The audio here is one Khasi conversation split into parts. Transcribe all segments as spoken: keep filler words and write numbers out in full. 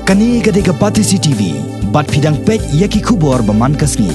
Kane ka dei ka Batesi T V, bad phi dang peit ïa ki khubor ba man ka sngi.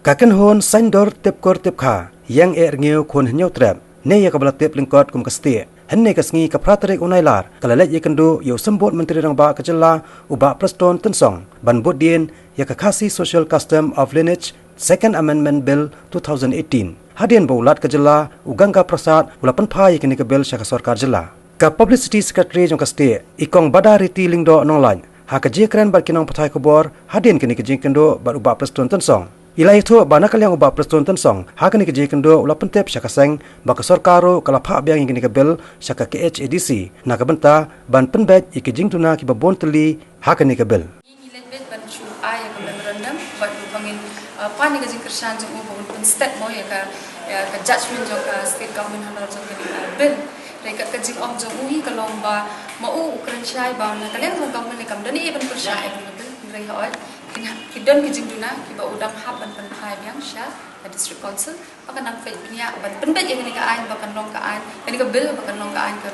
Ka kynhun Saindor Tipkur Tipkha, ïeng eh rngiew khun hynñiew trep, ne ïa kaba la tip lyngkot kum ka Stieh. Hynne ka sngi ka phra tarik u Nailar, ka la leit ïakynduh ïa u Symbud Myntri Rangbah ka jylla, u Bah Prestone Tynsong, ban bud dien ïa ka Khasi Social Custom of Lineage, Second Amendment Bill two thousand eighteen. Hadien ba u Lat ka jylla, u Ganga Prasad, u la pynphai ïa kane ka bill sha ka sorkar jylla. Ka Publicity Secretary jong ka Stieh, i Kong Badariti Lyngdoh Nonglait, ha ka jingkren bad ki nongpathai khubor, hadien kane ka jingkynduh bad u Bah Prestone Tynsong, i la ïathuh ba na ka liang u Bah Prestone Tynsong, ha kane ka jingkynduh u la pyntip sha ka seng ba ka sorkar ruh ka la phah biang ïa kane ka bill sha ka K H A D C, na ka bynta ban pynbeit ïa ki jingduna kiba bun tylli ha kane ka bill. Ngi leit beit ban shu ai ïa ka memorandum, bad ruh ba ngin, uh, pan ïa ka jingkyrshan jong u ba un pynstet mo ïa ka, ïa ka judgment jong ka state government halor jong kane ka bill. Hynrei ka, ka jingong jong u hi ka long ba ma u u kren shai ba na ka liang jong government ne kam don ei ban pyrshah ïa kane ka bill. Hynrei hooid, ki, ki don ki jingduna kiba u dang hap ban pynphai biang sha ka District Council. Ba kan nang peit bniah ban pynbeit ïa kane ka aiñ, ba kan long ka aiñ, kane ka bill ba kan long ka aiñ ka,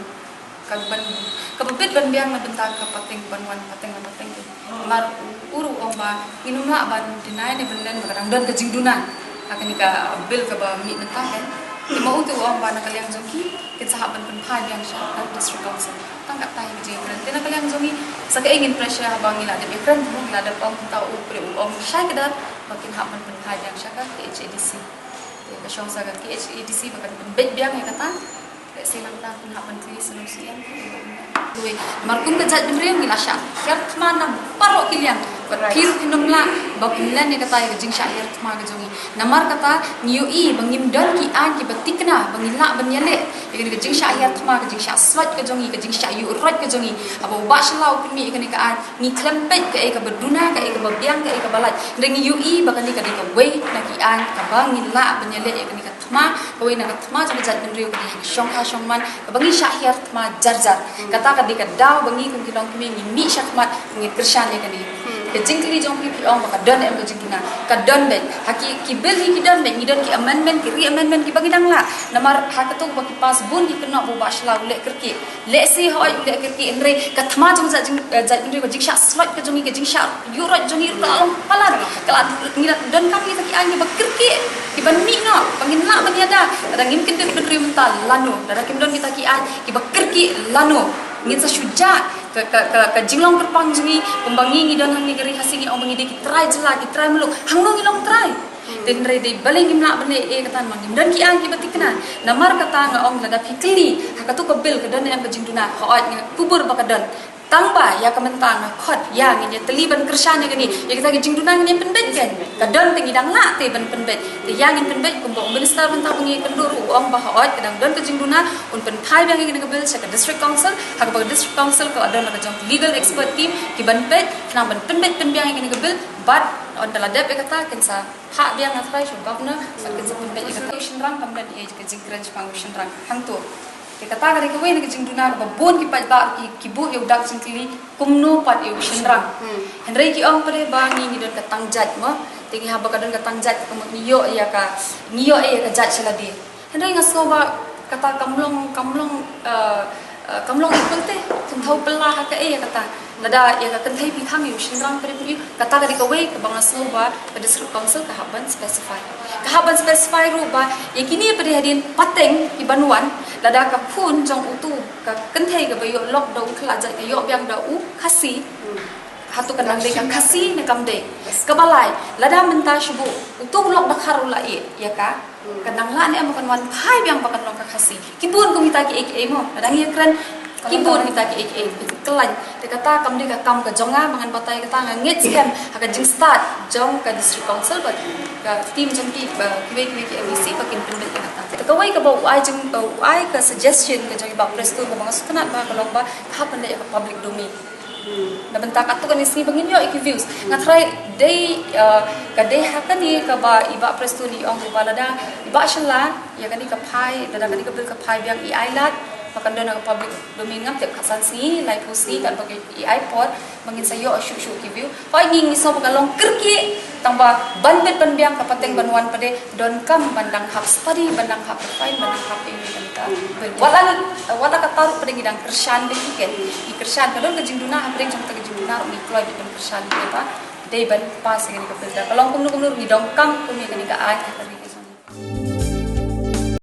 ka ban, kaba bit ban biang na bynta ka pateng ban wan pateng na pateng. Namar u ruh u ong ba ngin ym lah ban deny ne ban len ba ka dang don ka jingduna ha kane ka bill kaba mih mynta kan. Te ma u te u ong ba na ka liang jong ki kin sa hap ban pynphai biang sha ka District Council. Tang katta hi ka jingkren. Te na ka liang jong ngi sa kaei ngin pressure haba ngi la dep ïakren, ngi la dep ong, mynta u pre u ong shai kdar ba kin hap ban pynphai biang sha ka K H A D C. Te ka shong sa ka K H A D C ba kan pynbeit biang ïa kata. Lehse nangta phin hap ban kylli sngewsih ïa. Namar kum ka jaitbynriew ngi la shah hiar thma na baroh ki liang. Bad phi ruh phin ym lah ba phin len ïa kata ïa ka jingshah hiar thma ka jong ngi. Namar kata ngi ïohi ba ngim don ki aiñ kiba thikna ba ngin lah ban ïaleh ïa kane ka jingshah hiar thma, ka jingshah sloit ka jong ngi, ka jingshah ïuh roit ka jong ngi. Haba u Bah Shylla u pynmih ïa kane ka aiñ, ngi khlem peit kaei kaba duna, kaei kaba biang, kaei kaba lait. Hynrei ngi ïohi ba kane ka dei kawei na ki aiñ kaba ngin lah ban ïaleh ïa kane ka thma, kawei na ka thma jong ka jaitbynriew ka dei ha ka shongkha shongman kaba ngi shah hiar thma jar jar. Kata ka dei ka daw ba ngi kum ki longkmie ngi mih shakhmat, ngi kyrshan ïa kane. Ka jingkylli jong phi, phi ong ba ka don em ka jingduna, ka don beit. Ha ki, ki bill hi ki don beit, ngi don ki amendment, ki re-amendment kiba ngi dang lah. Namar ha kato ba ki pass bun ki kynnoh ba u Bah Shylla u leh kyrkieh. Lehse hooid u leh kyrkieh, hynrei ka thma jong ka jait jing, eh, jaitbynriew, ka jingshah sloit ka jong ngi, ka jingshah ïuh roit jong ngi ruh ka la long palat. Ka la, ngi la donkam kita ki aiñ kiba kyrkieh, kiban mih noh ba ngin lah ban ïada. Lada ngim kyndit bynriew mynta lano, lada kim don kita ki aiñ kiba kyrkieh lano, ngin sa shu jah. Ka, ka, ka, ka jinglong kyrpang jong ngi, kumba ngi, ngi don hangne ka Ri Khasi, ngi ong ba ngi dei ki trai jylla, ki trai muluk. Hangno ngi long trai? Te hynrei dei balei ngim lah ban leh ei ei kata, namar ngim don ki aiñ kiba thikna. Namar kata nga ong lada phi kylli ha kato ka bill ka don ne em ka jingduna, hooid nga kubur ba ka don. Tangba ïa ka mynta nga khot ïa ngin ïa tylli ban kyrshan ïa kane, ïa kita ki jingduna ngin ïa pynbeit kan. Ka don te ngi dang lah te ban pynbeit. Te ïa ngin pynbeit, kumba u minister mynta ba ngi ïakynduh ruh u ong ba hooid ka dang don ka jingduna, un pynphai biang ïa kane ka bill sha ka District Council, ha kaba ka District Council ka la don la ka jong legal expert team kiban peit, khnang ban pynbeit pynbiang ïa kane ka bill, bad ynda la dep ïa kata kin sa phah biang, nga tharai sha u Governor, bad kin sa pynbeit ïa kata. U shynrang kam don ei ka jingkren shaphang u shynrang hangto. Te kata ka dei kawei na ka jingduna kaba bun ki paidbah ki, ki buh ïa u dak jingkylli kumno pat ïa u shynrang. Hynrei ki ong pat ba ngi, ngi don ka tang jait mo. Te ngi hap ba ka don ka tang jait ka mut ngi ïoh ïa ka, ngi ïoh ïa ka jait sha lade. Hynrei nga sngew ba kata kam long, kam long, eh, eh, kam long equal te, kynthei pela ha kaei ïa kata. Lada ïa ka kynthei phi khang ïa u shynrang phi ïoh, kata ka dei kawei kaba nga sngew ba ka District Council ka hap ban specify. Ka hap ban specify ruh ba ïa kine pat hadien pateng kiban wan, lada ka khun jong uto ka kynthei kaba ïoh lok da u khlajait ka ïoh biang da u Khasi, hato kan dang dei ka Khasi ne kam dei? Kaba lai, lada mynta shu buh uto u lok dkhar u la ïeh ïa ka, kan dang lah ne em ba kan wan phai biang ba kan long ka Khasi? Ki bun kum kita kiei kiei mo, lada ngi ïakren ki bun kita kiei kiei. Khlaiñ, te kata kam dei ka kam ka jong nga, ba ngan batai kata, nga ngeit skhem ha ka jingstad jong ka District Council bad ka team jong ki, ba kiwei kiwei ki M D C ba kin pynbeit ïa kata. Te kawei kaba u ai jing, u ai ka suggestion ka jong i Bah Prestone kaba nga sngewtynnat ba ka long ba ka hap ban leh ïa ka public domain. Na bynta katto katne sngi ba ngin ïoh ïa ki views. Nga tharai dei, eh, ka dei ha kane kaba i Bah Prestone i ong ba lada i Bah Shylla ïa kane ka phai, lada kane ka bill ka phai biang i ai lad, Ba kan don ha ka public domain ngam tip, khatsan sngi, laiphew sngi, katba ki ai por ba ngin sa ïoh shuh shuh ki view. Hooid, ngi ngi sngew ba ka long kyrkieh, tang ba ban bit ban biang ka pateng ban wan pat de donkam ban dang hap study, ban dang hap refine, ban dang hap ïa kane ka. Wat la, wat la katta ruh pat de ngi dang kyrshan beit, ngi kyrshan, ka don ka jingduna hapdeng jong kata ka jingduna ruh ngi kloi beit ban kyrshan, ba dei ban pass ïa kane ka filter. Ka long kumno kumno ruh ngi donkam kum ïa kane ka aiñ.